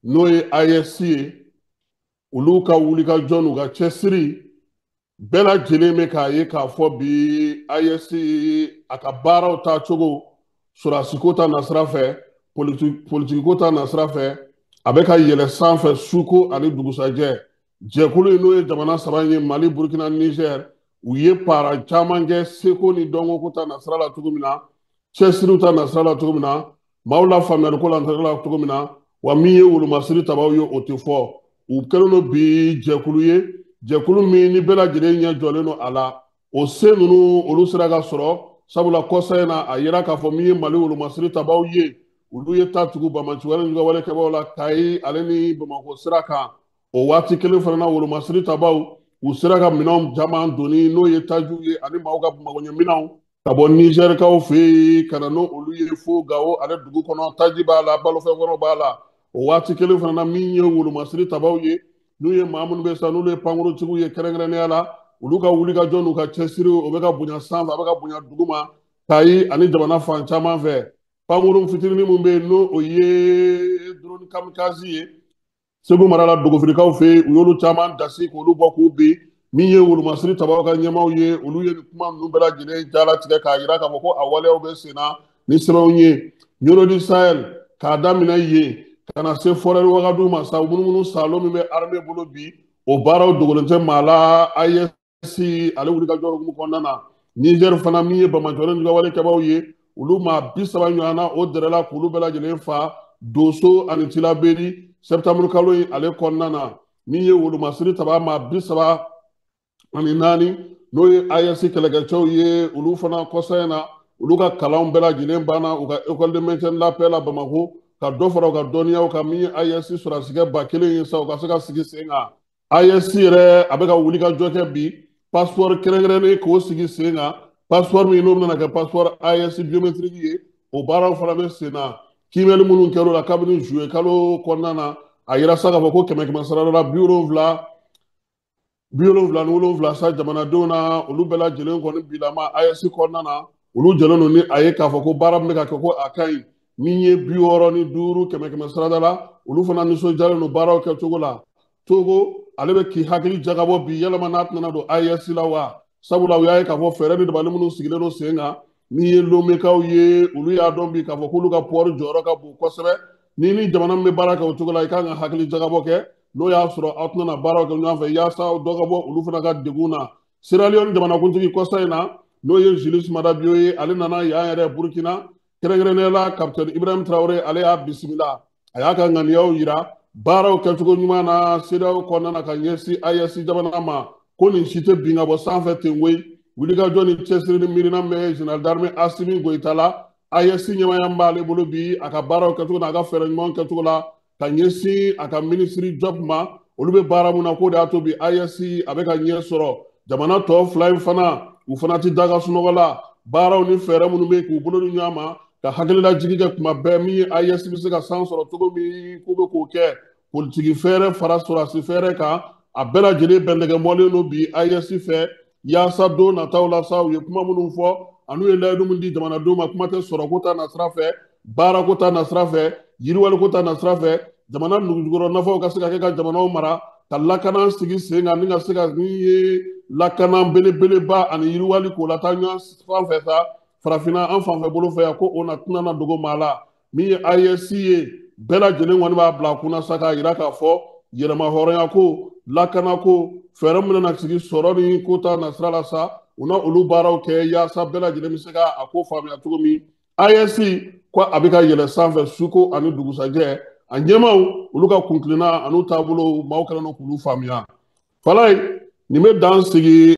N'o ye AES ye, olu ka wulikajɔ n'u ka cɛsiri bɛɛ lajɛlen bɛ k'a ye k'a fɔ bi AES a ka baaraw taacogo, sɔrɔdasiko ta nasira fɛ, politikiko ta nasira fɛ, a bɛ ka yɛlɛ sanfɛ suko ani dugusajɛ. Jɛkulu in, n'o ye jamana saba in ye, Mali, Burukina, Niger, u ye paara caman kɛ seko ni dɔnko ko ta nasira la cogo min na, cɛsiriw ta nasira la cogo min na, maaw la faamuyaliko la cogo min na, wa min ye wolomasiri tabaw ye, o tɛ fɔ. U kɛlen don bi jɛkulu ye, jɛkulu min ni bɛɛ lajɛlen ɲɛ jɔlen don a la. O se ninnu, olu sera ka sɔrɔ sabula kɔsa in na, a yira k'a fɔ min ye Mali wolomasiri tabaw ye, olu ye ta tugu banbaanci wale juguya kɛbaaw la Kayi ale ni Bamakɔ sira kan. O waati kelen fana na, wolomasiri tabaw, u sera ka minɛnw caman doni, n'o ye tajiw ye ani maaw ka magoɲɛminɛnw, ka bɔ Nizɛrikaw fɛ yen ka na n'olu ye fo Gawo ale dugu kɔnɔ. Taji b'a la, balofɛn wɛrɛw b'a la. O waati kelen fana na, min ye wolomasiri tabaw ye, n'u ye maa minnu bɛ sa, n'olu ye pankuruntigiw ye kɛrɛnkɛrɛnnenya la, olu ka wulikajɔ n'u ka cɛsiri, o bɛ ka bonya sanfɛ, a bɛ ka bonya duguma, Kayi ani jamana fan caman fɛ. Pankurun fitinin min bɛ yen, n'o o ye drone kamikaze ye, Segu mara la, dogofirikaw fɛ yen, u y'olu caman dasi k'olu bɔ k'u bin. Min ye wolomasiri tabaw ka ɲɛmaaw ye, olu ye nin kuma ninnu bɛɛ lajɛlen jalatigɛ k'a jira k'a fɔ ko a waleyaw bɛ sen na ni sɛbɛnw ye. Nioro du Sahel, k'a daminɛ yen ka na se Forêt Wagadu ma sa, munumunu salo min bɛ armée bolo bi, o baaraw dogolen tɛ maa la AES ale wulikajɔ hukumu kɔnɔna na. Niger fana, min ye banbaanci juguya wale kɛbaaw ye, olu maa 30 ɲɔgɔn na, o dɛrɛla k'olu bɛɛ lajɛlen fa Doso ani Tilaberi septembre kalo in ale kɔnɔna na. Min ye wolomasiri taba maa 34, n'o ye AES kɛlɛkɛcɛw ye, olu fana kɔsa in na, olu ka kalanw bɛɛ lajɛlen banna u ka école de maintien de la paix la Bamako, ka dɔ fara u ka dɔnniyaw kan. Min ye AES sɔrɔdasikɛ 1000 ye sa, u ka se ka sigi sen kan. AES yɛrɛ, a bɛ ka wuli ka jɔ kɛ bi, passeport kɛrɛnkɛrɛnnen k'o sigi sen kan, passeport min n'o bɛna kɛ passeport AES biométrique ye, o baaraw fana bɛ sen na. Kiimɛli minnu kɛr'o la kabini juillet kalo kɔnɔna na, a yira sa k'a fɔ ko kɛmɛ kɛmɛ sara la 70, 77 sa jamanadenw na, olu bɛɛ lajɛlen kɔni bilama AES kɔnɔna na, olu jɛlen don ni a ye k'a fɔ ko baara min bɛ ka kɛ, ko a ka ɲi. Min ye 65 kɛmɛ kɛmɛ sarada la, olu fana nisɔndiyalen don baaraw kɛcogo la. Togo ale bɛ k'i hakili jagabɔ bi, yalama n'a tɛna don AES la wa? Sabula u y'a ye k'a fɔ fɛɛrɛ ni dabali minnu sigilen don sen kan, min ye Lomekaw ye, olu y'a dɔn bi k'a fɔ k'olu ka port jɔyɔrɔ ka bon kosɛbɛ. Ni jamana min bɛ baara kɛ o cogo la, i kan ka hakili jagabɔ kɛ n'o y'a sɔrɔ aw tɛna na baaraw kɛ ɲɔgɔn fɛ, yaasa dɔ ka bɔ olu fana ka degun na. Sierra Leone jamanakuntigi, kɔsa in na, n'o ye Julius Maada Bio ye, ale nana yan yɛrɛ Burukina, kɛrɛnkɛrɛnnenya la capitaine Ibrahim Traoré, ale y'a bisimila, a y'a ka ŋaniyaw yira baaraw kɛcogo ɲuman na CEDEAO kɔnɔna na ka ɲɛsin AES jamana ma, ko nin si tɛ bin ka bɔ sanfɛ ten koyi. Wulikajɔ ni cɛsiri ni miirina bɛ général d'armée Assimi Goïta la, AES ɲɛmaaya b'ale bolo bi, a ka baaraw kɛcogo n'a ka fɛɛrɛ ɲuman kɛcogo la ka ɲɛsin a ka minisiri Diop ma, olu bɛ baara mun na, k'o de y'a to bi AES a bɛ ka ɲɛ sɔrɔ. Jamana tɔ fila in fana, u fana ti da ka sunɔgɔ la. Baaraw ni fɛɛrɛ minnu bɛ yen k'u bolo di ɲɔgɔn ma ka hakililajigi kɛ kuma bɛɛ, min ye AES bɛ se ka san sɔrɔ cogo min, k'u bɛ k'o kɛ, politiki fɛɛrɛ fara sɔrɔdasi fɛɛrɛ kan, a bɛɛ lajɛlen bɛndɛgɛmɔlen don bi AES fɛ, yaasa don nataw la sa, u ye kuma minnu fɔ an'u ye layidu min di jamanadenw ma, kuma tɛ sɔrɔko ta nasira fɛ, baarako ta nasira fɛ, yiriwaliko ta nasira fɛ, jamana dugujukɔrɔ nafaw ka se ka kɛ ka jamanaw mara, ka lakana sigi sen kan, ni ka se ka min ye lakana belebeleba ani yiriwali k'o lataa ɲɔgɔn fan fɛ sa, farafinna an fanfɛ bolo fɛ yan, ko o na tɛna na dogo maa la. Min ye AES ye, bɛɛ lajɛlen kɔni b'a bila a kunna sa k'a yira k'a fɔ yɛrɛma hɔrɔnya ko, lakana ko, fɛɛrɛ min bɛna sigi sɔrɔ ni ko ta nasira la sa, u na olu baaraw kɛ yaasa bɛɛ lajɛlen bɛ se ka a ko faamuya cogo min. AES ko a bɛ ka yɛlɛ sanfɛ suko ani dugusajɛ, a ɲɛmaaw olu ka kuntilenna an'u taabolo, maaw kɛlen don k'olu faamuya. Falaye, nin bɛ dan sigi.